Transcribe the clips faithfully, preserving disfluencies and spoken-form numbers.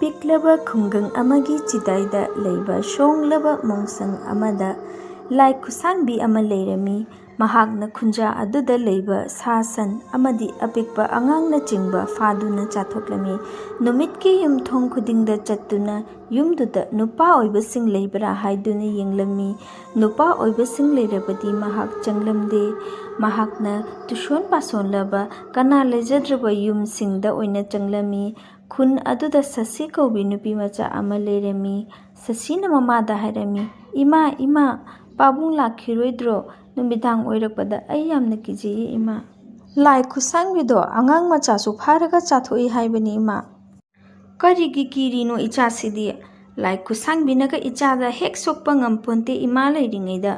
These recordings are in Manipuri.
ꯄꯤꯛꯂꯕ ꯈꯨꯡꯒꯪ ꯑꯃꯒꯤ ꯆꯤꯗꯥꯏꯗ ꯂꯩꯕ ꯁꯣꯡꯂꯕ ꯃꯣꯡꯁꯪ ꯑꯃꯗ ꯂꯥꯏ ꯈꯨꯠꯁꯥꯡꯕꯤ ꯑꯃ ꯂꯩꯔꯝꯃꯤ꯫ ꯃꯍꯥꯛꯅ ꯈꯨꯟꯖꯥ ꯑꯗꯨꯗ ꯂꯩꯕ ꯁꯥ ꯁꯟ ꯑꯃꯗꯤ ꯑꯄꯤꯛꯄ ꯑꯉꯥꯡꯅꯆꯤꯡꯕ ꯐꯥꯗꯨꯅ ꯆꯥꯊꯣꯛꯂꯝꯃꯤ꯫ ꯅꯨꯃꯤꯠꯀꯤ ꯌꯨꯝꯊꯣꯡ ꯈꯨꯗꯤꯡꯗ ꯆꯠꯇꯨꯅ ꯌꯨꯝꯗꯨꯗ ꯅꯨꯄꯥ ꯑꯣꯏꯕꯁꯤꯡ ꯂꯩꯕ꯭ꯔꯥ ꯍꯥꯏꯗꯨꯅ ꯌꯦꯡꯂꯝꯃꯤ꯫ ꯅꯨꯄꯥ ꯑꯣꯏꯕꯁꯤꯡ ꯂꯩꯔꯕꯗꯤ ꯃꯍꯥꯛ ꯆꯪꯂꯝꯗꯦ꯫ ꯃꯍꯥꯛꯅ ꯇꯨꯁꯣꯟ ꯄꯥꯁꯣꯟꯂꯕ ꯀꯅꯥ ꯂꯩꯖꯗ꯭ꯔꯕ ꯌꯨꯝꯁꯤꯡꯗ ꯑꯣꯏꯅ ꯆꯪꯂꯝꯃꯤ꯫ ꯈꯨꯟ ꯑꯗꯨꯗ ꯁꯁꯤ ꯀꯧꯕꯤ ꯅꯨꯄꯤ ꯃꯆꯥ ꯑꯃ ꯂꯩꯔꯝꯃꯤ꯫ ꯁꯁꯤꯅ ꯃꯃꯥꯗ ꯍꯥꯏꯔꯝꯃꯤ, "ꯏꯃꯥ, ꯏꯃꯥ, ꯄꯥꯕꯨꯡ ꯂꯥꯛꯈꯤꯔꯣꯏꯗ꯭ꯔꯣ? ꯅꯨꯃꯤꯗꯥꯡ ꯑꯣꯏꯔꯛꯄꯗ ꯑꯩ ꯌꯥꯝꯅ ꯀꯤꯖꯩꯌꯦ, ꯏꯃꯥ꯫ ꯂꯥꯏ ꯈꯨꯠꯁꯥꯡꯕꯤꯗꯣ ꯑꯉꯥꯡ ꯃꯆꯥꯁꯨ ꯐꯥꯔꯒ ꯆꯥꯊꯣꯛꯏ ꯍꯥꯏꯕꯅꯤ, ꯏꯃꯥ꯫" "ꯀꯔꯤꯒꯤ ꯀꯤꯔꯤꯅꯣ ꯏꯆꯥꯁꯤꯗꯤ? ꯂꯥꯏ ꯈꯨꯠꯁꯥꯡꯕꯤꯅꯒ ꯏꯆꯥꯗ ꯍꯦꯛ ꯁꯣꯛꯄ ꯉꯝꯄꯣꯟꯇꯦ ꯏꯃꯥ ꯂꯩꯔꯤꯉꯩꯗ꯫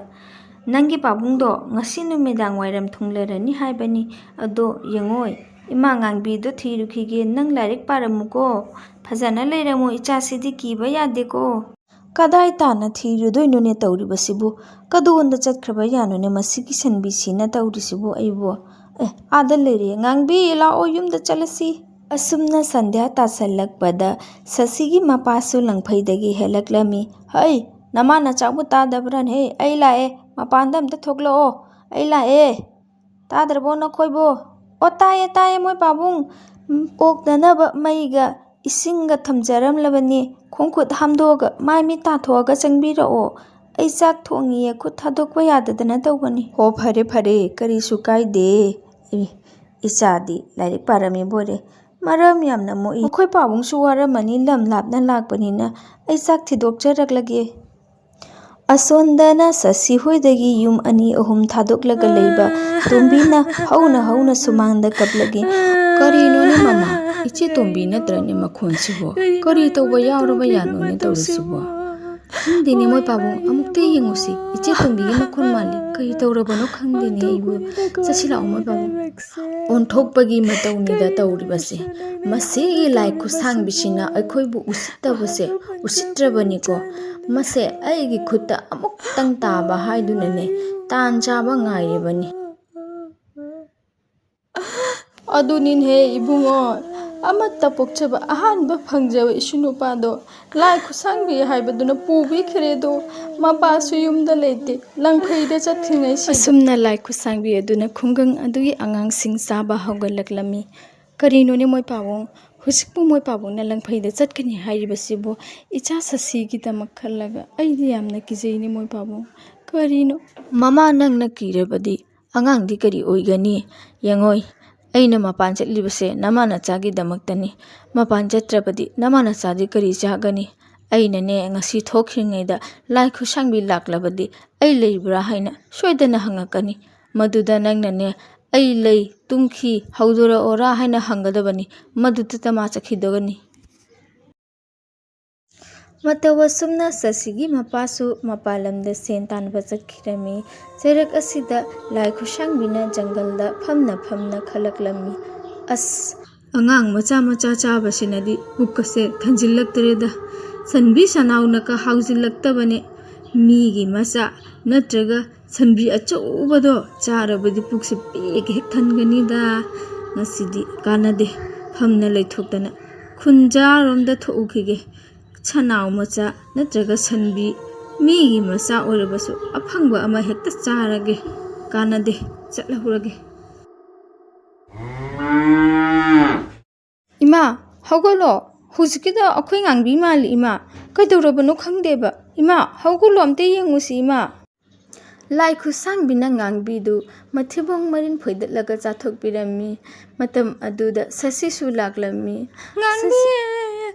ꯅꯪꯒꯤ ꯄꯥꯕꯨꯡꯗꯣ ꯉꯁꯤ ꯅꯨꯃꯤꯗꯥꯡ ꯋꯥꯏꯔꯝ ꯊꯨꯡꯂꯔꯅꯤ ꯍꯥꯏꯕꯅꯤ꯫ ꯑꯗꯣ ꯌꯦꯡꯉꯣꯏ, ꯏꯃꯥ ꯉꯥꯡꯕꯤꯗꯣ ꯊꯤꯔꯨꯈꯤꯒꯦ, ꯅꯪ ꯂꯥꯏꯔꯤꯛ ꯄꯥꯔꯝꯃꯨꯀꯣ꯫ ꯐꯖꯅ ꯂꯩꯔꯝꯃꯨ, ꯏꯆꯥꯁꯤꯗꯤ ꯀꯤꯕ ꯌꯥꯗꯦꯀꯣ꯫" "ꯀꯗꯥꯏ ꯇꯥꯅ ꯊꯤꯔꯨꯗꯣꯏꯅꯣꯅꯦ ꯇꯧꯔꯤꯕꯁꯤꯕꯨ? ꯀꯗꯣꯟꯗ ꯆꯠꯈ꯭ꯔꯕ ꯌꯥꯅꯣꯅꯦ ꯃꯁꯤꯒꯤ ꯁꯟꯕꯤꯁꯤꯅ ꯇꯧꯔꯤꯁꯤꯕꯨ ꯑꯩꯕꯨ? ꯑꯦ, ꯑꯥꯗ ꯂꯩꯔꯦ꯫ ꯉꯥꯡꯕꯤ, ꯂꯥꯛꯑꯣ, ꯌꯨꯝꯗ ꯆꯠꯂꯁꯤ꯫" ꯑꯁꯨꯝꯅ ꯁꯟꯙ꯭ꯌꯥ ꯇꯥꯁꯜꯂꯛꯄꯗ ꯁꯁꯤꯒꯤ ꯃꯄꯥꯁꯨ ꯂꯪꯐꯩꯗꯒꯤ ꯍꯦꯜꯂꯛꯂꯝꯃꯤ꯫ "ꯍꯩ, ꯅꯃꯥ ꯅꯆꯥꯕꯨ ꯇꯥꯗꯕ꯭ꯔꯥꯅꯦ? ꯑꯩ ꯂꯥꯛꯑꯦ, ꯃꯄꯥꯟꯗ ꯑꯝꯇ ꯊꯣꯛꯂꯛꯑꯣ, ꯑꯩ ꯂꯥꯛꯑꯦ꯫ ꯇꯥꯗ꯭ꯔꯕꯣ ꯅꯈꯣꯏꯕꯨ?" "ꯑꯣ, ꯇꯥꯏꯌꯦ, ꯇꯥꯏꯌꯦ, ꯃꯣꯏ ꯄꯥꯕꯨꯡ꯫ ꯎꯝ, ꯑꯣꯛꯅꯅꯕ ꯃꯩꯒ ꯏꯁꯤꯡꯒ ꯊꯝꯖꯔꯝꯂꯕꯅꯤ꯫ ꯈꯣꯡ ꯈꯨꯠ ꯍꯥꯝꯗꯣꯛꯑꯒ ꯃꯥꯏ ꯃꯤꯠ ꯇꯥꯊꯣꯛꯑꯒ ꯆꯪꯕꯤꯔꯛꯑꯣ꯫ ꯑꯩ ꯆꯥꯛ ꯊꯣꯡꯉꯤꯌꯦ, ꯈꯨꯠ ꯊꯥꯗꯣꯛꯄ ꯌꯥꯗꯗꯅ ꯇꯧꯕꯅꯤ꯫" "ꯍꯣ, ꯐꯔꯦ, ꯐꯔꯦ, ꯀꯔꯤꯁꯨ ꯀꯥꯏꯗꯦ꯫ ꯑꯦ, ꯏꯆꯥꯗꯤ ꯂꯥꯏꯔꯤꯛ ꯄꯥꯔꯝꯃꯤꯕꯣꯏꯔꯦ꯫ ꯃꯔꯝ ꯌꯥꯝꯅ ꯃꯣꯛꯏ꯫ ꯃꯈꯣꯏ ꯄꯥꯕꯨꯡꯁꯨ ꯋꯥꯔꯝꯃꯅꯤ, ꯂꯝ ꯂꯥꯞꯅ ꯂꯥꯛꯄꯅꯤꯅ꯫ ꯑꯩ ꯆꯥꯛ ꯊꯤꯗꯣꯛꯆꯔꯛꯂꯒꯦ꯫" ꯑꯁꯣꯟꯗꯅ ꯁꯁꯤ ꯍꯣꯏꯗꯒꯤ ꯌꯨꯝ ꯑꯅꯤ ꯑꯍꯨꯝ ꯊꯥꯗꯣꯛꯂꯒ ꯂꯩꯕ ꯇꯣꯝꯕꯤꯅ ꯍꯧꯅ ꯍꯧꯅ ꯁꯨꯃꯥꯡꯗ ꯀꯞꯂꯛꯏ꯫ "ꯀꯔꯤꯅꯣꯅꯦ ꯃꯃꯥ? ꯏꯆꯦ ꯇꯣꯝꯕꯤ ꯅꯠꯇ꯭ꯔꯅꯦ ꯃꯈꯣꯟꯁꯤꯕꯣ? ꯀꯔꯤ ꯇꯧꯕ ꯌꯥꯎꯔꯕ ꯌꯥꯅꯣꯅꯦ ꯇꯧꯔꯤꯁꯤꯕꯣ? ꯈꯪꯗꯦꯅꯦ ꯃꯣꯏ ꯄꯥꯕꯨꯡ, ꯑꯃꯨꯛꯇ ꯌꯦꯡꯉꯨꯁꯤ꯫ ꯏꯆꯦ ꯇꯣꯝꯕꯤꯒꯤ ꯃꯈꯣꯟ ꯃꯥꯜꯂꯤ꯫ ꯀꯔꯤ ꯇꯧꯔꯕꯅꯣ ꯈꯪꯗꯦꯅꯦ ꯑꯩꯕꯨ꯫ ꯆꯠꯁꯤ ꯂꯥꯛꯑꯣ ꯃꯣꯏ ꯄꯥꯕꯨꯡ꯫" ꯑꯣꯟꯊꯣꯛꯄꯒꯤ ꯃꯇꯧꯅꯤꯗ ꯇꯧꯔꯤꯕꯁꯦ꯫ ꯃꯁꯤꯒꯤ ꯂꯥꯏ ꯈꯨꯠꯁꯥꯡꯕꯤꯁꯤꯅ ꯑꯩꯈꯣꯏꯕꯨ ꯎꯁꯤꯠꯇꯕꯁꯦ ꯎꯁꯤꯠꯇ꯭ꯔꯕꯅꯤꯀꯣ꯫ ꯃꯁꯦ ꯑꯩꯒꯤ ꯈꯨꯠꯇ ꯑꯃꯨꯛꯇꯪ ꯇꯥꯕ ꯍꯥꯏꯗꯨꯅꯅꯦ ꯇꯥꯟ ꯆꯥꯕ ꯉꯥꯏꯔꯤꯕꯅꯤ꯫ ꯑꯗꯨꯅꯤꯅꯦꯍꯦ ꯏꯕꯨꯡꯉꯣ, ꯑꯃꯠꯇ ꯄꯣꯛꯆꯕ ꯑꯍꯥꯟꯕ ꯐꯪꯖꯕ ꯏꯁꯨ ꯅꯨꯄꯥꯗꯣ ꯂꯥꯏ ꯈꯨꯠꯁꯥꯡꯕꯤ ꯍꯥꯏꯕꯗꯨꯅ ꯄꯨꯕꯤꯈ꯭ꯔꯦ꯫ ꯑꯗꯣ ꯃꯄꯥꯁꯨ ꯌꯨꯝꯗ ꯂꯩꯇꯦ, ꯂꯪꯐꯩꯗ ꯆꯠꯈ꯭ꯔꯤꯉꯩꯁꯤꯗ꯫ ꯑꯁꯨꯝꯅ ꯂꯥꯏ ꯈꯨꯠꯁꯥꯡꯕꯤ ꯑꯗꯨꯅ ꯈꯨꯡꯒꯪ ꯑꯗꯨꯒꯤ ꯑꯉꯥꯡꯁꯤꯡ ꯆꯥꯕ ꯍꯧꯒꯠꯂꯛꯂꯝꯃꯤ꯫ ꯀꯔꯤꯅꯣꯅꯦ ꯃꯣꯏ ꯄꯥꯕꯨꯡ? ꯍꯧꯖꯤꯛꯄꯨ ꯃꯣꯏ ꯄꯥꯕꯨꯡꯅ ꯂꯪꯐꯩꯗ ꯆꯠꯀꯅꯤ ꯍꯥꯏꯔꯤꯕꯁꯤꯕꯨ? ꯏꯆꯥ ꯁꯁꯤꯒꯤꯗꯃꯛ ꯈꯜꯂꯒ ꯑꯩꯗꯤ ꯌꯥꯝꯅ ꯀꯤꯖꯩꯅꯦ ꯃꯣꯏ ꯄꯥꯕꯨꯡ꯫ ꯀꯔꯤꯅꯣ? ꯃꯃꯥ, ꯅꯪꯅ ꯀꯤꯔꯕꯗꯤ ꯑꯉꯥꯡꯗꯤ ꯀꯔꯤ ꯑꯣꯏꯒꯅꯤ? ꯌꯦꯡꯉꯣꯏ, ꯑꯩꯅ ꯃꯄꯥꯟ ꯆꯠꯂꯤꯕꯁꯦ ꯅꯃꯥ ꯅꯆꯥꯒꯤꯗꯃꯛꯇꯅꯤ꯫ ꯃꯄꯥꯟ ꯆꯠꯇ꯭ꯔꯕꯗꯤ ꯅꯃꯥ ꯅꯆꯥꯗꯤ ꯀꯔꯤ ꯆꯥꯒꯅꯤ? ꯑꯩꯅꯅꯦ, ꯉꯁꯤ ꯊꯣꯛꯈ꯭ꯔꯤꯉꯩꯗ ꯂꯥꯏ ꯈꯨꯠꯁꯥꯡꯕꯤ ꯂꯥꯛꯂꯕꯗꯤ ꯑꯩ ꯂꯩꯕ꯭ꯔꯥ ꯍꯥꯏꯅ ꯁꯣꯏꯗꯅ ꯍꯪꯉꯛꯀꯅꯤ꯫ ꯃꯗꯨꯗ ꯅꯪꯅꯅꯦ, "ꯑꯩ ꯂꯩ, ꯇꯨꯝꯈꯤ, ꯍꯧꯗꯣꯔꯛꯑꯣꯔꯥ?" ꯍꯥꯏꯅ ꯍꯪꯒꯗꯕꯅꯤ꯫ ꯃꯗꯨꯗꯇ ꯃꯥ ꯆꯠꯈꯤꯗꯕꯅꯤ꯫ ꯃꯇꯧ ꯑꯁꯨꯝꯅ ꯁꯁꯤꯒꯤ ꯃꯄꯥꯁꯨ ꯃꯄꯥꯟ ꯂꯝꯗ ꯁꯦꯟ ꯇꯥꯟꯕ ꯆꯠꯈꯤꯔꯝꯃꯤ꯫ ꯆꯩꯔꯛ ꯑꯁꯤꯗ ꯂꯥꯏ ꯈꯨꯠꯁꯥꯡꯕꯤꯅ ꯖꯪꯒꯜꯗ ꯐꯝꯅ ꯐꯝꯅ ꯈꯜꯂꯛꯂꯝꯃꯤ꯫ ꯑꯁ, ꯑꯉꯥꯡ ꯃꯆꯥ ꯃꯆꯥ ꯆꯥꯕꯁꯤꯅꯗꯤ ꯄꯨꯛꯀꯁꯦ ꯊꯟꯖꯤꯜꯂꯛꯇ꯭ꯔꯦꯗ꯫ ꯁꯟꯕꯤ ꯁꯅꯥꯎꯅꯀ ꯍꯥꯎꯖꯤꯜꯂꯛꯇꯕꯅꯦ꯫ ꯃꯤꯒꯤ ꯃꯆꯥ ꯅꯠꯇ꯭ꯔꯒ ꯁꯟꯕꯤ ꯑꯆꯧꯕꯗꯣ ꯆꯥꯔꯕꯗꯤ ꯄꯨꯛꯁꯦ ꯄꯦꯛ ꯍꯦꯛ ꯊꯟꯒꯅꯤꯗ꯫ ꯉꯁꯤꯗꯤ ꯀꯥꯟꯅꯗꯦ, ꯐꯝꯅ ꯂꯩꯊꯣꯛꯇꯅ ꯈꯨꯟꯖꯥꯔꯣꯝꯗ ꯊꯣꯛꯎꯈꯤꯒꯦ꯫ ꯁꯅꯥꯎ ꯃꯆꯥ ꯅꯠꯇ꯭ꯔꯒ ꯁꯟꯕꯤ, ꯃꯤꯒꯤ ꯃꯆꯥ ꯑꯣꯏꯔꯕꯁꯨ ꯑꯐꯪꯕ ꯑꯃ ꯍꯦꯛꯇ ꯆꯥꯔꯒꯦ꯫ ꯀꯥꯟꯅꯗꯦ, ꯆꯠꯂꯍꯧꯔꯒꯦ꯫ ꯏꯃꯥ, ꯍꯧꯒꯠꯂꯣ꯫ ꯍꯧꯖꯤꯛꯀꯤꯗꯣ ꯑꯩꯈꯣꯏ ꯉꯥꯡꯕꯤ ꯃꯥꯜꯂꯤ, ꯏꯃꯥ꯫ ꯀꯩꯗꯧꯔꯕꯅꯣ ꯈꯪꯗꯦꯕ꯫ ꯏꯃꯥ, ꯍꯧꯒꯠꯂꯣ, ꯑꯝꯇ ꯌꯦꯡꯉꯨꯁꯤ, ꯏꯃꯥ꯫ ꯂꯥꯏ ꯈꯨꯠꯁꯥꯡꯕꯤꯅ ꯉꯥꯡꯕꯤꯗꯨ ꯃꯊꯤꯕꯣꯡ ꯃꯔꯤꯟ ꯐꯣꯏꯗꯠꯂꯒ ꯆꯥꯊꯣꯛꯄꯤꯔꯝꯃꯤ꯫ ꯃꯇꯝ ꯑꯗꯨꯗ ꯁꯁꯤꯁꯨ ꯂꯥꯛꯂꯝꯃꯤ꯫ ꯉꯥꯡꯕꯤ, ꯁꯁꯤ-,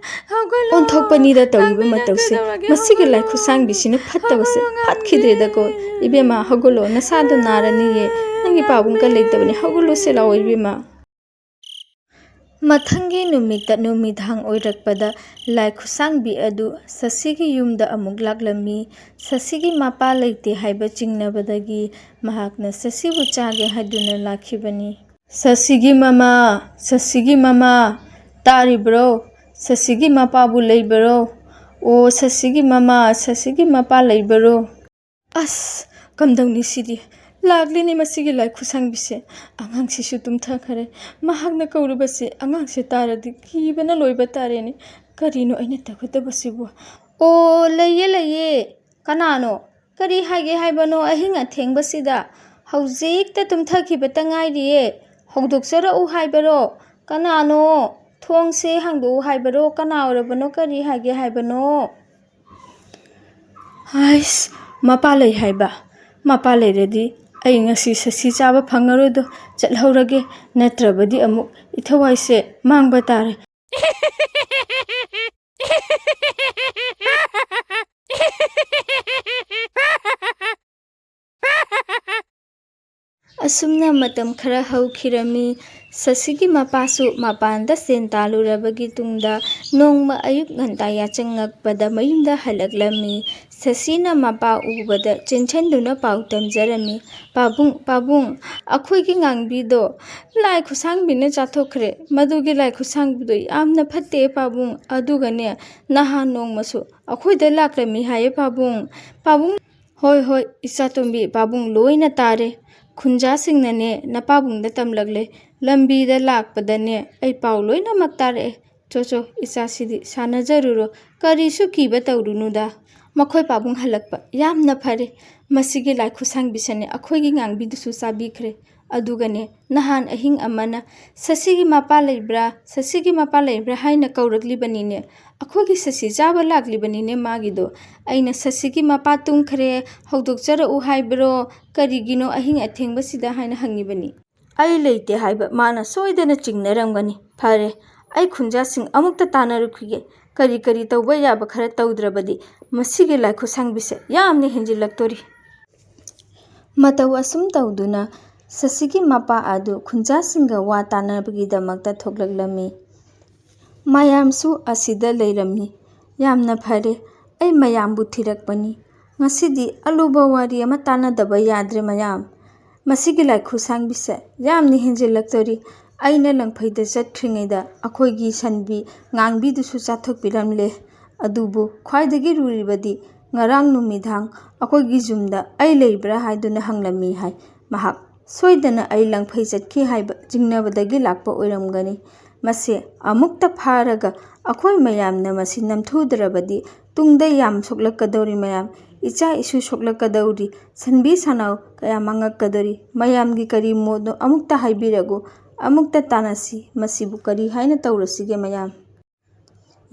ꯍꯧꯒꯠꯂꯣ꯫ ꯑꯣꯟꯊꯣꯛꯄꯅꯤꯗ ꯇꯧꯔꯤꯕ ꯉꯥꯡꯕꯤꯅ ꯃꯇꯧꯁꯦ꯫ ꯀꯩꯗꯧꯔꯒꯦ? ꯃꯁꯤꯒꯤ ꯂꯥꯏ ꯍꯧꯒꯠꯂꯣ꯫ ꯈꯨꯠꯁꯥꯡꯕꯤꯁꯤꯅ ꯐꯠꯇꯕꯁꯦ ꯍꯧꯒꯠꯂꯣ, ꯉꯥꯡꯕꯤ꯫ ꯐꯠꯈꯤꯗ꯭ꯔꯦꯗꯀꯣ꯫ ꯏꯕꯦꯝꯃ, ꯍꯧꯒꯠꯂꯣ, ꯅꯁꯥꯗꯣ ꯅꯥꯔꯅꯤꯌꯦ꯫ ꯅꯪꯒꯤ ꯄꯥꯕꯨꯡꯒ ꯂꯩꯇꯕꯅꯦ꯫ ꯍꯧꯒꯠꯂꯣꯁꯦ ꯂꯥꯛꯑꯣ, ꯏꯕꯦꯝꯃ꯫ ꯃꯊꯪꯒꯤ ꯅꯨꯃꯤꯠꯇ ꯅꯨꯃꯤꯗꯥꯡ ꯑꯣꯏꯔꯛꯄꯗ ꯂꯥꯏ ꯈꯨꯠꯁꯥꯡꯕꯤ ꯑꯗꯨ ꯁꯁꯤꯒꯤ ꯌꯨꯝꯗ ꯑꯃꯨꯛ ꯂꯥꯛꯂꯝꯃꯤ꯫ ꯁꯁꯤꯒꯤ ꯃꯄꯥ ꯂꯩꯇꯦ ꯍꯥꯏꯕ ꯆꯤꯡꯅꯕꯗꯒꯤ ꯃꯍꯥꯛꯅ ꯁꯁꯤꯕꯨ ꯆꯥꯒꯦ ꯍꯥꯏꯗꯨꯅ ꯂꯥꯛꯈꯤꯕꯅꯤ꯫ ꯁꯁꯤꯒꯤ ꯃꯃꯥ, ꯁꯁꯤꯒꯤ ꯃꯃꯥ, ꯇꯥꯔꯤꯕ꯭ꯔꯣ? ꯁꯁꯤꯒꯤ ꯃꯄꯥꯕꯨ ꯂꯩꯕ꯭ꯔꯣ? ꯑꯣ, ꯁꯁꯤꯒꯤ ꯃꯃꯥ, ꯁꯁꯤꯒꯤ ꯃꯄꯥ ꯂꯩꯕ꯭ꯔꯣ? ꯑꯁ, ꯀꯝꯗꯧꯅꯤ ꯁꯤꯗꯤ? ꯂꯥꯛꯂꯤꯅꯤ ꯃꯁꯤꯒꯤ ꯂꯥꯏ ꯈꯨꯠꯁꯥꯡꯕꯤꯁꯦ꯫ ꯑꯉꯥꯡꯁꯤꯁꯨ ꯇꯨꯝꯊꯈꯔꯦ꯫ ꯃꯍꯥꯛꯅ ꯀꯧꯔꯤꯕꯁꯤ ꯑꯉꯥꯡꯁꯦ ꯇꯥꯔꯗꯤ ꯀꯤꯕꯅ ꯂꯣꯏꯕ ꯇꯥꯔꯦꯅꯦ꯫ ꯀꯔꯤꯅꯣ ꯑꯩꯅ ꯇꯧꯒꯗꯕꯁꯤꯕꯨ? ꯑꯣ, ꯂꯩꯌꯦ, ꯂꯩꯌꯦ꯫ ꯀꯅꯥꯅꯣ? ꯀꯔꯤ ꯍꯥꯏꯒꯦ ꯍꯥꯏꯕꯅꯣ ꯑꯍꯤꯡ ꯑꯊꯦꯡꯕꯁꯤꯗ? ꯍꯧꯖꯤꯛꯇ ꯇꯨꯝꯊꯈꯤꯕꯇ ꯉꯥꯏꯔꯤꯌꯦ꯫ ꯍꯧꯗꯣꯛꯆꯔꯛꯎ ꯍꯥꯏꯕꯔꯣ? ꯀꯅꯥꯅꯣ? ꯊꯣꯡꯁꯦ ꯍꯥꯡꯗꯣꯛꯎ ꯍꯥꯏꯕꯔꯣ? ꯀꯅꯥ ꯑꯣꯏꯔꯕꯅꯣ? ꯀꯔꯤ ꯍꯥꯏꯒꯦ ꯍꯥꯏꯕꯅꯣ? ꯍꯥꯏꯁ, ꯃꯄꯥ ꯂꯩ ꯍꯥꯏꯕ꯫ ꯃꯄꯥ ꯂꯩꯔꯗꯤ ꯑꯩ ꯉꯁꯤ ꯁꯁꯤ ꯆꯥꯕ ꯐꯪꯉꯔꯣꯏꯗꯣ꯫ ꯆꯠꯍꯧꯔꯒꯦ, ꯅꯠꯇ꯭ꯔꯕꯗꯤ ꯑꯃꯨꯛ ꯏꯊꯋꯥꯏꯁꯦ ꯃꯥꯡꯕ ꯇꯥꯔꯦ꯫ ꯑꯁꯨꯝꯅ ꯃꯇꯝ ꯈꯔ ꯍꯧꯈꯤꯔꯝꯃꯤ꯫ ꯁꯁꯤꯒꯤ ꯃꯄꯥꯁꯨ ꯃꯄꯥꯟꯗ ꯁꯦꯟ ꯇꯥꯜꯂꯨꯔꯕꯒꯤ ꯇꯨꯡꯗ ꯅꯣꯡꯃ ꯑꯌꯨꯛ ꯉꯟꯇꯥ ꯌꯥꯆꯪꯉꯛꯄꯗ ꯃꯌꯨꯝꯗ ꯍꯜꯂꯛꯂꯝꯃꯤ꯫ ꯁꯁꯤꯅ ꯃꯄꯥ ꯎꯕꯗ ꯆꯦꯟꯁꯤꯟꯗꯨꯅ ꯄꯥꯎ ꯇꯝꯖꯔꯝꯃꯤ, "ꯄꯥꯕꯨꯡ, ꯄꯥꯕꯨꯡ, ꯑꯩꯈꯣꯏꯒꯤ ꯉꯥꯡꯕꯤꯗꯣ ꯂꯥꯏ ꯈꯨꯠꯁꯥꯡꯕꯤꯅ ꯆꯥꯊꯣꯛꯈ꯭ꯔꯦ꯫ ꯃꯗꯨꯒꯤ ꯂꯥꯏ ꯈꯨꯠꯁꯥꯡꯕꯤꯗꯣ ꯌꯥꯝꯅ ꯐꯠꯇꯦ ꯄꯥꯕꯨꯡ꯫ ꯑꯗꯨꯒꯅꯦ, ꯅꯍꯥꯟ ꯅꯣꯡꯃꯁꯨ ꯑꯩꯈꯣꯏꯗ ꯂꯥꯛꯂꯝꯃꯤ ꯍꯥꯏꯌꯦ ꯄꯥꯕꯨꯡ꯫ ꯄꯥꯕꯨꯡ" "ꯍꯣꯏ, ꯍꯣꯏ, ꯏꯆꯥꯇꯣꯝꯕꯤ, ꯄꯥꯕꯨꯡ ꯂꯣꯏꯅ ꯇꯥꯔꯦ꯫ ꯈꯨꯟꯖꯥꯁꯤꯡꯅꯅꯦ ꯅꯄꯥꯕꯨꯡꯗ ꯇꯝꯂꯛꯂꯦ꯫ ꯂꯝꯕꯤꯗ ꯂꯥꯛꯄꯗꯅꯦ ꯑꯩ ꯄꯥꯎ ꯂꯣꯏꯅꯃꯛ ꯇꯥꯔꯛꯑꯦ꯫ ꯆꯣ, ꯆꯣ, ꯏꯆꯥꯁꯤꯗꯤ ꯁꯥꯟꯅꯖꯔꯨꯔꯣ꯫ ꯀꯔꯤꯁꯨ ꯀꯤꯕ ꯇꯧꯔꯨꯅꯨꯗ꯫ ꯃꯈꯣꯏ ꯄꯥꯕꯨꯡ ꯍꯜꯂꯛꯄ ꯌꯥꯝꯅ ꯐꯔꯦ꯫ ꯃꯁꯤꯒꯤ ꯂꯥꯏ ꯈꯨꯠꯁꯥꯡꯕꯤꯁꯤꯅꯦ ꯑꯩꯈꯣꯏꯒꯤ ꯉꯥꯡꯕꯤꯗꯨꯁꯨ ꯆꯥꯕꯤꯈ꯭ꯔꯦ꯫ ꯑꯗꯨꯒꯅꯦ, ꯅꯍꯥꯟ ꯑꯍꯤꯡ ꯑꯃꯅ ꯁꯁꯤꯒꯤ ꯃꯄꯥ ꯂꯩꯕ꯭ꯔꯥ, ꯁꯁꯤꯒꯤ ꯃꯄꯥ ꯂꯩꯕ꯭ꯔꯥ ꯍꯥꯏꯅ ꯀꯧꯔꯛꯂꯤꯕꯅꯤꯅꯦ꯫ ꯑꯩꯈꯣꯏꯒꯤ ꯁꯁꯤ ꯆꯥꯕ ꯂꯥꯛꯂꯤꯕꯅꯤꯅꯦ ꯃꯥꯒꯤꯗꯣ꯫ ꯑꯩꯅ ꯁꯁꯤꯒꯤ ꯃꯄꯥ ꯇꯨꯝꯈ꯭ꯔꯦ, ꯍꯧꯗꯣꯛꯆꯔꯛꯎ ꯍꯥꯏꯕ꯭ꯔꯣ, ꯀꯔꯤꯒꯤꯅꯣ ꯑꯍꯤꯡ ꯑꯊꯦꯡꯕꯁꯤꯗ ꯍꯥꯏꯅ ꯍꯪꯉꯤꯕꯅꯤ꯫ ꯑꯩ ꯂꯩꯇꯦ ꯍꯥꯏꯕ ꯃꯥꯅ ꯁꯣꯏꯗꯅ ꯆꯤꯡꯅꯔꯝꯒꯅꯤ꯫ ꯐꯔꯦ, ꯑꯩ ꯈꯨꯟꯖꯥꯁꯤꯡ ꯑꯃꯨꯛꯇ ꯇꯥꯟꯅꯔꯨꯈꯤꯒꯦ꯫ ꯀꯔꯤ ꯀꯔꯤ ꯇꯧꯕ ꯌꯥꯕ ꯈꯔ ꯇꯧꯗ꯭ꯔꯕꯗꯤ ꯃꯁꯤꯒꯤ ꯂꯥꯏ ꯈꯨꯠꯁꯥꯡꯕꯤꯁꯦ ꯌꯥꯝꯅ ꯍꯦꯟꯖꯤꯜꯂꯛꯇꯣꯔꯤ꯫ ꯃꯇꯧ ꯑꯁꯨꯝ ꯇꯧꯗꯨꯅ ꯁꯁꯤꯒꯤ ꯃꯄꯥ ꯑꯗꯨ ꯈꯨꯟꯖꯥꯁꯤꯡꯒ ꯋꯥ ꯇꯥꯅꯕꯒꯤꯗꯃꯛꯇ ꯊꯣꯛꯂꯛꯂꯝꯃꯤ꯫ ꯃꯌꯥꯝꯁꯨ ꯑꯁꯤꯗ ꯂꯩꯔꯝꯃꯤ꯫ ꯌꯥꯝꯅ ꯐꯔꯦ, ꯑꯩ ꯃꯌꯥꯝꯕꯨ ꯊꯤꯔꯛꯄꯅꯤ꯫ ꯉꯁꯤꯗꯤ ꯑꯂꯨꯕ ꯋꯥꯔꯤ ꯑꯃ ꯇꯥꯟꯅꯗꯕ ꯌꯥꯗ꯭ꯔꯦ ꯃꯌꯥꯝ꯫ ꯃꯁꯤꯒꯤ ꯂꯥꯏ ꯈꯨꯠꯁꯥꯡꯕꯤꯁꯦ ꯌꯥꯝꯅ ꯍꯦꯟꯖꯤꯜꯂꯛꯇꯣꯔꯤ꯫ ꯑꯩꯅ ꯂꯪꯐꯩꯗ ꯆꯠꯈ꯭ꯔꯤꯉꯩꯗ ꯑꯩꯈꯣꯏꯒꯤ ꯁꯟꯕꯤ ꯉꯥꯡꯕꯤꯗꯨꯁꯨ ꯆꯥꯊꯣꯛꯄꯤꯔꯝꯂꯦ꯫ ꯑꯗꯨꯕꯨ ꯈ꯭ꯋꯥꯏꯗꯒꯤ ꯂꯨꯔꯤꯕꯗꯤ "ꯉꯔꯥꯡ ꯅꯨꯃꯤꯗꯥꯡ ꯑꯩꯈꯣꯏꯒꯤ ꯌꯨꯝꯗ ꯑꯩ ꯂꯩꯕ꯭ꯔꯥ ꯍꯥꯏꯗꯨꯅ ꯍꯪꯂꯝꯃꯤ" ꯍꯥꯏ꯫ "ꯃꯍꯥꯛ ꯁꯣꯏꯗꯅ ꯑꯩ ꯂꯪꯐꯩ ꯆꯠꯈꯤ ꯍꯥꯏꯕ ꯆꯤꯡꯅꯕꯗꯒꯤ ꯂꯥꯛꯄ ꯑꯣꯏꯔꯝꯒꯅꯤ꯫ ꯃꯁꯦ ꯑꯃꯨꯛꯇ ꯐꯥꯔꯒ ꯑꯩꯈꯣꯏ ꯃꯌꯥꯝꯅ ꯃꯁꯤ ꯅꯝꯊꯨꯗ꯭ꯔꯕꯗꯤ ꯇꯨꯡꯗ ꯌꯥꯝ ꯁꯣꯛꯂꯛꯀꯗꯧꯔꯤ ꯃꯌꯥꯝ, ꯏꯆꯥ ꯏꯁꯨ ꯁꯣꯛꯂꯛꯀꯗꯧꯔꯤ, ꯁꯟꯕꯤ ꯁꯟꯅꯥꯎ ꯀꯌꯥ ꯃꯥꯡꯉꯛꯀꯗꯧꯔꯤ꯫ ꯃꯌꯥꯝꯒꯤ ꯀꯔꯤ ꯃꯣꯠꯅꯣ ꯑꯃꯨꯛꯇ ꯍꯥꯏꯕꯤꯔꯒꯨ, ꯑꯃꯨꯛꯇ ꯇꯥꯟꯅꯁꯤ꯫ ꯃꯁꯤꯕꯨ ꯀꯔꯤ ꯍꯥꯏꯅ ꯇꯧꯔꯁꯤꯒꯦ ꯃꯌꯥꯝ?"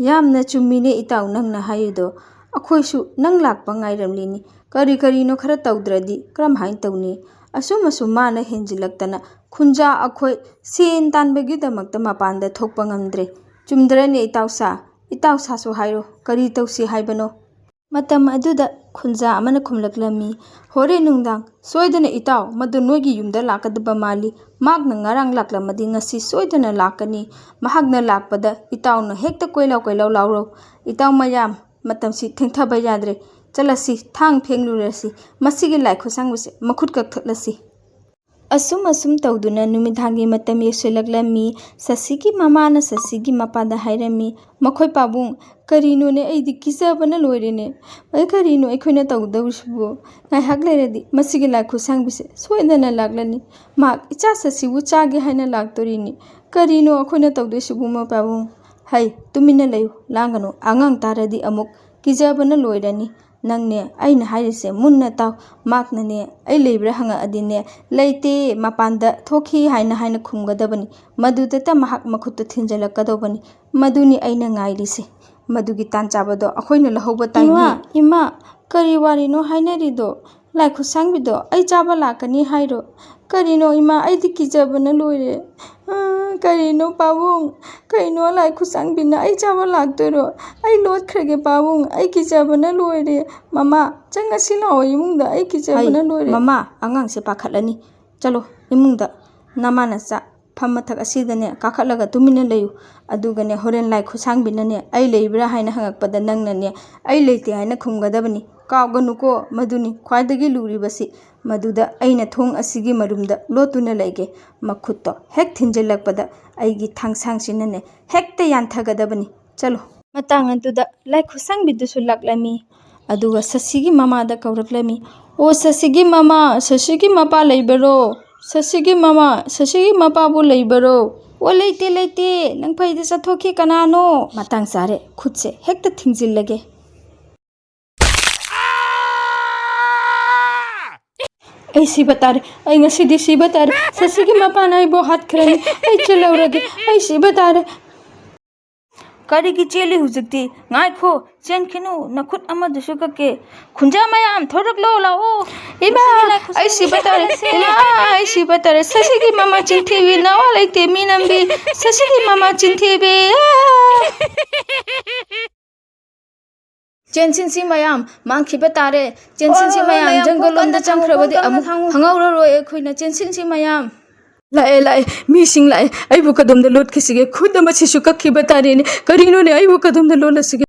"ꯌꯥꯝꯅ ꯆꯨꯝꯃꯤꯅꯦ ꯏꯇꯥꯎ ꯅꯪꯅ ꯍꯥꯏꯔꯤꯗꯣ꯫ ꯑꯩꯈꯣꯏꯁꯨ ꯅꯪ ꯂꯥꯛꯄ ꯉꯥꯏꯔꯝꯂꯤꯅꯤ꯫ ꯀꯔꯤ ꯀꯔꯤꯅꯣ ꯈꯔ ꯇꯧꯗ꯭ꯔꯗꯤ ꯀꯔꯝ ꯍꯥꯏꯅ ꯇꯧꯅꯤ?" ꯑꯁꯨꯝ ꯑꯁꯨꯝ ꯃꯥꯅ ꯍꯦꯟꯖꯤꯜꯂꯛꯇꯅ ꯈꯨꯟꯖꯥ ꯑꯩꯈꯣꯏ ꯁꯦꯟ ꯇꯥꯟꯕꯒꯤꯗꯃꯛꯇ ꯃꯄꯥꯟꯗ ꯊꯣꯛꯄ ꯉꯝꯗ꯭ꯔꯦ꯫ "ꯆꯨꯝꯗ꯭ꯔꯅꯦ ꯏꯇꯥꯎꯁꯥ? ꯏꯇꯥꯎꯁꯥꯁꯨ ꯍꯥꯏꯔꯣ, ꯀꯔꯤ ꯇꯧꯁꯤ ꯍꯥꯏꯕꯅꯣ?" ꯃꯇꯝ ꯑꯗꯨꯗ ꯈꯨꯟꯖꯥ ꯑꯃꯅ ꯈꯨꯝꯂꯛꯂꯝꯃꯤ, "ꯍꯣꯔꯦꯟ ꯅꯨꯡꯗꯥꯡ ꯁꯣꯏꯗꯅ ꯏꯇꯥꯎ ꯃꯗꯨ ꯅꯣꯏꯒꯤ ꯌꯨꯝꯗ ꯂꯥꯛꯀꯗꯕ ꯃꯥꯜꯂꯤ꯫ ꯃꯍꯥꯛꯅ ꯉꯔꯥꯡ ꯂꯥꯛꯂꯝꯃꯗꯤ ꯉꯁꯤ ꯁꯣꯏꯗꯅ ꯂꯥꯛꯀꯅꯤ꯫ ꯃꯍꯥꯛꯅ ꯂꯥꯛꯄꯗ ꯏꯇꯥꯎꯅ ꯍꯦꯛꯇ ꯀꯣꯏꯂꯥꯎ ꯀꯣꯏꯂꯥꯎ ꯂꯥꯎꯔꯣ꯫ ꯏꯇꯥꯎ ꯃꯌꯥꯝ, ꯃꯇꯝꯁꯤ ꯊꯦꯡꯊꯕ ꯌꯥꯗ꯭ꯔꯦ꯫ ꯆꯠꯂꯁꯤ, ꯊꯥꯡ ꯐꯦꯡꯂꯨꯔꯁꯤ꯫ ꯃꯁꯤꯒꯤ ꯂꯥꯏ ꯈꯨꯠꯁꯥꯡꯕꯤꯁꯦ ꯃꯈꯨꯠ ꯀꯛꯊꯠꯂꯁꯤ꯫" ꯑꯁꯨꯝ ꯑꯁꯨꯝ ꯇꯧꯗꯨꯅ ꯅꯨꯃꯤꯗꯥꯡꯒꯤ ꯃꯇꯝ ꯌꯧꯁꯤꯜꯂꯛꯂꯝꯃꯤ꯫ ꯁꯁꯤꯒꯤ ꯃꯃꯥꯅ ꯁꯁꯤꯒꯤ ꯃꯄꯥꯗ ꯍꯥꯏꯔꯝꯃꯤ, "ꯃꯈꯣꯏ ꯄꯥꯕꯨꯡ, ꯀꯔꯤꯅꯣꯅꯦ? ꯑꯩꯗꯤ ꯀꯤꯖꯕꯅ ꯂꯣꯏꯔꯦꯅꯦ꯫ ꯑꯩ ꯀꯔꯤꯅꯣ ꯑꯩꯈꯣꯏꯅ ꯇꯧꯗꯧꯔꯤꯁꯤꯕꯨ? ꯉꯥꯏꯍꯥꯛ ꯂꯩꯔꯗꯤ ꯃꯁꯤꯒꯤ ꯂꯥꯏ ꯈꯨꯠꯁꯥꯡꯕꯤꯁꯦ ꯁꯣꯏꯗꯅ ꯂꯥꯛꯂꯅꯤ꯫ ꯃꯍꯥꯛ ꯏꯆꯥ ꯁꯁꯤꯕꯨ ꯆꯥꯒꯦ ꯍꯥꯏꯅ ꯂꯥꯛꯇꯣꯔꯤꯅꯤ꯫ ꯀꯔꯤꯅꯣ ꯑꯩꯈꯣꯏꯅ ꯇꯧꯗꯣꯏꯁꯤꯕꯨ, ꯃꯄꯥꯕꯨꯡ?" "ꯍꯩ, ꯇꯨꯃꯤꯟꯅ ꯂꯩꯌꯨ, ꯂꯥꯡꯒꯅꯨ꯫ ꯑꯉꯥꯡ ꯇꯥꯔꯗꯤ ꯑꯃꯨꯛ ꯀꯤꯖꯕꯅ ꯂꯣꯏꯔꯅꯤ꯫ ꯅꯪꯅꯦ, ꯑꯩꯅ ꯍꯥꯏꯔꯤꯁꯦ ꯃꯨꯟꯅ ꯇꯥꯎ꯫ ꯃꯍꯥꯛꯅꯅꯦ, ꯑꯩ ꯂꯩꯕ꯭ꯔꯥ ꯍꯪꯉꯛꯑꯗꯤꯅꯦ, 'ꯂꯩꯇꯦ, ꯃꯄꯥꯟꯗ ꯊꯣꯛꯈꯤ' ꯍꯥꯏꯅ ꯍꯥꯏꯅ ꯈꯨꯝꯒꯗꯕꯅꯤ꯫ ꯃꯗꯨꯗꯇ ꯃꯍꯥꯛ ꯃꯈꯨꯠꯇ ꯊꯤꯟꯖꯤꯜꯂꯛꯀꯗꯧꯕꯅꯤ꯫ ꯃꯗꯨꯅꯤ ꯑꯩꯅ ꯉꯥꯏꯔꯤꯁꯦ꯫ ꯃꯗꯨꯒꯤ ꯇꯥꯟ ꯆꯥꯕꯗꯣ ꯑꯩꯈꯣꯏꯅ ꯂꯧꯍꯧꯕ ꯇꯥꯏꯅꯦ꯫" "ꯏꯃꯥ, ꯏꯃꯥ, ꯀꯔꯤ ꯋꯥꯔꯤꯅꯣ ꯍꯥꯏꯅꯔꯤꯗꯣ? ꯂꯥꯏ ꯈꯨꯠꯁꯥꯡꯕꯤꯗꯣ ꯑꯩ ꯆꯥꯕ ꯂꯥꯛꯀꯅꯤ ꯍꯥꯏꯔꯣ? ꯀꯔꯤꯅꯣ ꯏꯃꯥ, ꯑꯩꯗꯤ ꯀꯤꯖꯕꯅ ꯂꯣꯏꯔꯦ꯫ ꯑ, ꯀꯔꯤꯅꯣ ꯄꯥꯕꯨꯡ? ꯀꯩꯅꯣ ꯂꯥꯏ ꯈꯨꯠꯁꯥꯡꯕꯤꯅ ꯑꯩ ꯆꯥꯕ ꯂꯥꯛꯇꯣꯏꯔꯣ? ꯑꯩ ꯂꯣꯠꯈ꯭ꯔꯒꯦ ꯄꯥꯕꯨꯡ, ꯑꯩ ꯀꯤꯖꯕꯅ ꯂꯣꯏꯔꯦ꯫ ꯃꯃꯥ, ꯆꯪꯉꯁꯤ ꯂꯥꯛꯑꯣ ꯏꯃꯨꯡꯗ, ꯑꯩ ꯀꯤꯖꯕꯅ ꯍꯩ, ꯂꯣꯏꯔꯦ꯫" "ꯃꯃꯥ, ꯑꯉꯥꯡꯁꯦ ꯄꯥꯈꯠꯂꯅꯤ꯫ ꯆꯠꯂꯣ ꯏꯃꯨꯡꯗ, ꯅꯃꯥ ꯅꯆꯥ ꯐꯝ ꯃꯊꯛ ꯑꯁꯤꯗꯅꯦ ꯀꯥꯈꯠꯂꯒ ꯇꯨꯃꯤꯟꯅ ꯂꯩꯌꯨ꯫ ꯑꯗꯨꯒꯅꯦ ꯍꯣꯔꯦꯟ ꯂꯥꯏ ꯈꯨꯠꯁꯥꯡꯕꯤꯅꯅꯦ ꯑꯩ ꯂꯩꯕ꯭ꯔꯥ ꯍꯥꯏꯅ ꯍꯪꯉꯛꯄꯗ ꯅꯪꯅꯅꯦ ꯑꯩ ꯂꯩꯇꯦ ꯍꯥꯏꯅ ꯈꯨꯝꯒꯗꯕꯅꯤ꯫ ꯀꯥꯎꯒꯅꯨꯀꯣ, ꯃꯗꯨꯅꯤ ꯈ꯭ꯋꯥꯏꯗꯒꯤ ꯂꯨꯔꯤꯕꯁꯤ꯫ ꯃꯗꯨꯗ ꯑꯩꯅ ꯊꯣꯡ ꯑꯁꯤꯒꯤ ꯃꯔꯨꯝꯗ ꯂꯣꯠꯇꯨꯅ ꯂꯩꯒꯦ꯫ ꯃꯈꯨꯠꯇꯣ ꯍꯦꯛ ꯊꯤꯟꯖꯤꯜꯂꯛꯄꯗ ꯑꯩꯒꯤ ꯊꯥꯡꯁꯥꯡꯁꯤꯅꯅꯦ ꯍꯦꯛꯇ ꯌꯥꯟꯊꯒꯗꯕꯅꯤ꯫ ꯆꯠꯂꯣ꯫" ꯃꯇꯥꯡ ꯑꯗꯨꯗ ꯂꯥꯏ ꯈꯨꯠꯁꯥꯡꯕꯤꯗꯨꯁꯨ ꯂꯥꯛꯂꯝꯃꯤ꯫ ꯑꯗꯨꯒ ꯁꯁꯤꯒꯤ ꯃꯃꯥꯗ ꯀꯧꯔꯛꯂꯝꯃꯤ꯫ "ꯑꯣ, ꯁꯁꯤꯒꯤ ꯃꯃꯥ, ꯁꯁꯤꯒꯤ ꯃꯄꯥ ꯂꯩꯕꯔꯣ? ꯁꯁꯤꯒꯤ ꯃꯃꯥ, ꯁꯁꯤꯒꯤ ꯃꯄꯥꯕꯨ ꯂꯩꯕꯔꯣ?" "ꯑꯣ, ꯂꯩꯇꯦ, ꯂꯩꯇꯦ, ꯅꯪ ꯐꯩꯗ ꯆꯠꯊꯣꯛꯈꯤ, ꯀꯅꯥꯅꯣ?" "ꯃꯇꯥꯡ ꯆꯥꯔꯦ, ꯈꯨꯠꯁꯦ ꯍꯦꯛꯇ ꯊꯤꯡꯖꯤꯜꯂꯒꯦ꯫ ꯑꯩ ꯁꯤꯕ ꯇꯥꯔꯦ, ꯑꯩ ꯉꯁꯤꯗꯤ ꯁꯤꯕ ꯇꯥꯔꯦ꯫ ꯁꯁꯤꯒꯤ ꯃꯄꯥꯅ ꯑꯩꯕꯨ ꯍꯥꯠꯈ꯭ꯔꯅꯤ, ꯑꯩ ꯆꯦꯜꯍꯧꯔꯒꯦ, ꯑꯩ ꯁꯤꯕ ꯇꯥꯔꯦ꯫" "ꯀꯔꯤꯒꯤ ꯆꯦꯜꯂꯤ ꯍꯧꯖꯤꯛꯇꯤ? ꯉꯥꯏꯈꯣ, ꯆꯦꯟꯈꯤꯅꯨ, ꯅꯈꯨꯠ ꯑꯃꯗꯨꯁꯨ ꯀꯛꯀꯦ꯫ ꯈꯨꯟꯖꯥ ꯃꯌꯥꯝ, ꯊꯣꯔꯛꯂꯣ, ꯂꯥꯛꯑꯣ꯫ ꯏꯃꯥ, ꯉꯁꯤꯗꯤ ꯂꯥꯏ ꯈꯨꯠꯁꯥ ꯑꯩ ꯁꯤꯕ ꯇꯥꯔꯦ, ꯁꯥꯟꯅꯁꯦ꯫ ꯏꯃꯥ, ꯑꯩ ꯁꯤꯕ ꯇꯥꯔꯦ꯫ ꯁꯁꯤꯒꯤ ꯃꯃꯥ ꯆꯤꯟꯊꯤꯕꯤ, ꯅꯋꯥ ꯂꯩꯇꯦ, ꯃꯤ ꯅꯝꯕꯤ꯫ ꯁꯁꯤꯒꯤ ꯃꯃꯥ ꯆꯤꯟꯊꯤꯕꯤ, ꯑꯥ!" "ꯆꯦꯟꯁꯤꯟꯁꯤ ꯃꯌꯥꯝ, ꯃꯥꯡꯈꯤꯕ ꯇꯥꯔꯦ꯫ ꯆꯦꯟꯁꯤꯟꯁꯤ ꯍꯣꯏ, ꯍꯣꯏ, ꯃꯌꯥꯝ, ꯃꯌꯥꯝ, ꯖꯪꯒꯜ ꯄꯣꯠ ꯂꯣꯝꯗ ꯀꯟꯅ ꯊꯥꯡꯉꯨ, ꯆꯪꯈ꯭ꯔꯕꯗꯤ ꯄꯣꯠ ꯀꯟꯅ ꯑꯃꯨꯛ ꯊꯥꯡꯉꯨ꯫ ꯐꯪꯍꯧꯔꯔꯣꯏ ꯑꯩꯈꯣꯏꯅ꯫ ꯆꯦꯟꯁꯤꯟꯁꯤ ꯃꯌꯥꯝ꯫" "ꯂꯥꯛꯑꯦ, ꯂꯥꯛꯑꯦ, ꯃꯤꯁꯤꯡ ꯂꯥꯛꯑꯦ꯫ ꯑꯩꯕꯨ ꯀꯗꯣꯝꯗ ꯂꯣꯠꯈꯤꯁꯤꯒꯦ? ꯈꯨꯠ ꯑꯃꯁꯤꯁꯨ ꯀꯛꯈꯤꯕ ꯇꯥꯔꯦꯅꯦ꯫ ꯀꯔꯤꯅꯣꯅꯦ, ꯑꯩꯕꯨ ꯀꯗꯣꯝꯗ ꯂꯣꯠꯂꯁꯤꯒꯦ?"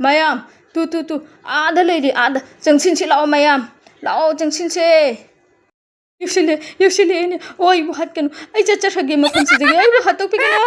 "ꯃꯌꯥꯝ, ꯇꯨ, ꯇꯨ, ꯇꯨ, ꯑꯥꯗ ꯂꯩꯔꯤ, ꯑꯥꯗ꯫ ꯆꯪꯁꯤꯟꯁꯤ ꯂꯥꯛꯑꯣ ꯃꯌꯥꯝ, ꯂꯥꯛꯑꯣ, ꯆꯪꯁꯤꯟꯁꯦ꯫" "ꯌꯧꯁꯤꯜꯂꯦ, ꯌꯧꯁꯤꯜꯂꯛꯑꯦꯅꯦ꯫ ꯑꯣ, ꯑꯩꯕꯨ ꯍꯥꯠꯀꯅꯨ꯫ ꯑꯩ ꯆꯠꯆꯈ꯭ꯔꯒꯦ ꯃꯐꯝꯁꯤꯗꯒꯤ꯫ ꯑꯩꯕꯨ ꯍꯥꯠꯇꯣꯛꯄꯤꯒꯅꯨ꯫"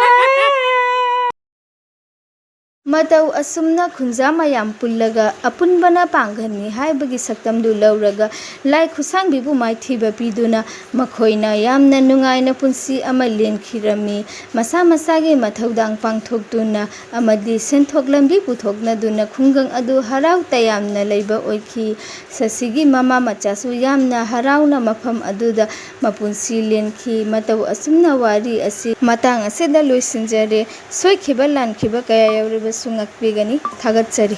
ꯃꯇꯧ ꯑꯁꯨꯝꯅ ꯈꯨꯟꯖꯥ ꯃꯌꯥꯝ ꯄꯨꯜꯂꯒ ꯑꯄꯨꯟꯕꯅ ꯄꯥꯡꯒꯜꯅꯤ ꯍꯥꯏꯕꯒꯤ ꯁꯛꯇꯝꯗꯨ ꯂꯧꯔꯒ ꯂꯥꯏ ꯈꯨꯠꯁꯥꯡꯕꯤꯕꯨ ꯃꯥꯏꯊꯤꯕ ꯄꯤꯗꯨꯅ ꯃꯈꯣꯏꯅ ꯌꯥꯝꯅ ꯅꯨꯡꯉꯥꯏꯅ ꯄꯨꯟꯁꯤ ꯑꯃ ꯂꯦꯟꯈꯤꯔꯝꯃꯤ꯫ ꯃꯁꯥ ꯃꯁꯥꯒꯤ ꯃꯊꯧꯗꯥꯡ ꯄꯥꯡꯊꯣꯛꯇꯨꯅ ꯑꯃꯗꯤ ꯁꯦꯟꯊꯣꯛ ꯂꯝꯕꯤ ꯄꯨꯊꯣꯛꯅꯗꯨꯅ ꯈꯨꯡꯒꯪ ꯑꯗꯨ ꯍꯔꯥꯎ ꯇꯌꯥꯝꯅ ꯂꯩꯕ ꯑꯣꯏꯈꯤ꯫ ꯁꯁꯤꯒꯤ ꯃꯃꯥ ꯃꯆꯥꯁꯨ ꯌꯥꯝꯅ ꯍꯔꯥꯎꯅ ꯃꯐꯝ ꯑꯗꯨꯗ ꯃꯄꯨꯟꯁꯤ ꯂꯦꯟꯈꯤ꯫ ꯃꯇꯧ ꯑꯁꯨꯝꯅ ꯋꯥꯔꯤ ꯑꯁꯤ ꯃꯇꯥꯡ ꯑꯁꯤꯗ ꯂꯣꯏꯁꯤꯟꯖꯔꯦ꯫ ꯁꯣꯏꯈꯤꯕ ꯂꯥꯟꯈꯤꯕ ꯀꯌꯥ ꯌꯥꯎꯔꯕꯁꯨ ꯉꯥꯛꯄꯤꯒꯅꯤ꯫ ꯊꯥꯒꯠꯆꯔꯤ꯫